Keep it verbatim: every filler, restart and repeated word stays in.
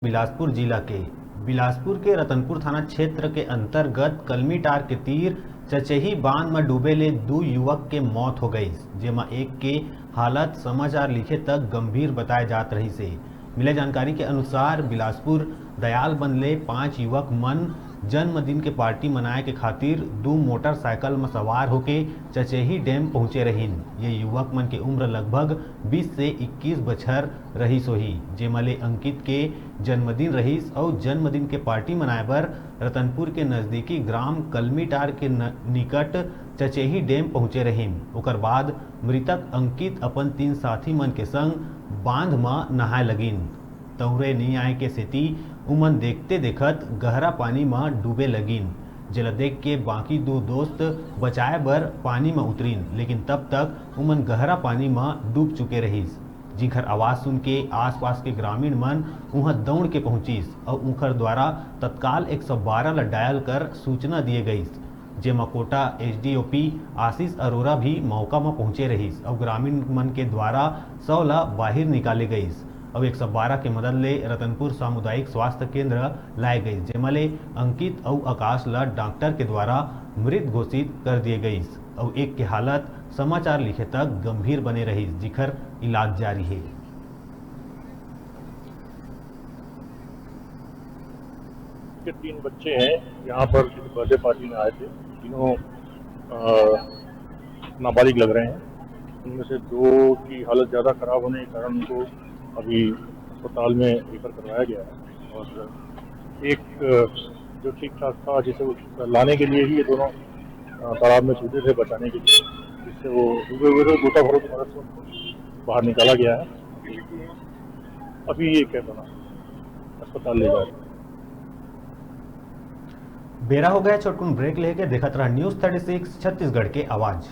बिलासपुर जिला के। बिलासपुर के रतनपुर थाना क्षेत्र के अंतर्गत कलमीटार के तीर चचेही बांध म डूबे ले दू युवक के मौत हो गईस, जेमा एक के हालत समाचार लिखे तक गंभीर बताए जात रहिस हे। मिले जानकारी के अनुसार, बिलासपुर दयालबंद ले पांच युवक मन जन्मदिन के पार्टी मनाए के खातिर दू मोटरसाइकिल म सवार होके चचेही डैम पहुंचे रहिन। ये युवक मन के उम्र लगभग बीस से इक्कीस बछर रहिस होही, जेमा ले अंकित के जन्मदिन रहिस अउ जन्मदिन के पार्टी मनाए बर रतनपुर के नजदीकी ग्राम कलमीटार के न-, निकट चचेही डैम पहुंचे रहिन। ओकर बाद मृतक अंकित अपन तीन साथी मन के संग बांध म नहाए लगिन। तौरे नइ आए के सेती उमन देखते देखत गहरा पानी म डूबे लगिन, जेला देख के बाकी दू दोस्त बचाए बर पानी म उतरिन, लेकिन तब तक उमन गहरा पानी म डूब चुके रहिस, जिखर आवाज सुन के आसपास के ग्रामीण मन उहां दौड़ के पहुंचिस अउ उंखर द्वारा तत्काल एक सौ बारह ल डायल कर सूचना दिए गईस, जेमा कोटा एसडीओपी आशीष अरोरा भी मौका म पहुंचे रहिस अउ ग्रामीण मन के द्वारा शव ल बाहिर निकाले गईस अउ एक सौ बारह के मदद ले रतनपुर सामुदायिक स्वास्थ्य केंद्र लाए गईस, जेमा ले अंकित अउ आकाश ल डॉक्टर के द्वारा मृत घोषित कर दिए गईस अउ एक के हालत समाचार लिखे तक गंभीर बने रहिस, जिखर इलाज जारी हे। के तीन बच्चे हैं, यहाँ पर किसी बर्थडे पार्टी में आए थे। तीनों, अ, नाबालिग लग रहे हैं। उनमें से दो की हालत ज़्यादा ख़राब होने के कारण उनको अभी अस्पताल में रेफर करवाया गया है और एक, अ, जो ठीक ठाक था, जिसे वो लाने के लिए ही ये दोनों, अ, तालाब में कूदे थे बचाने के लिए, जिससे वो डूबे हुए थे। गोताखोरों की मदद से उनको बाहर निकाला गया है। अभी ये क्या बना, अस्पताल ले जा रहे हैं। बेरा हो गया छोटकुन ब्रेक लेके, देखत रहा न्यूज़ थर्टी सिक्स छत्तीसगढ़ के आवाज़।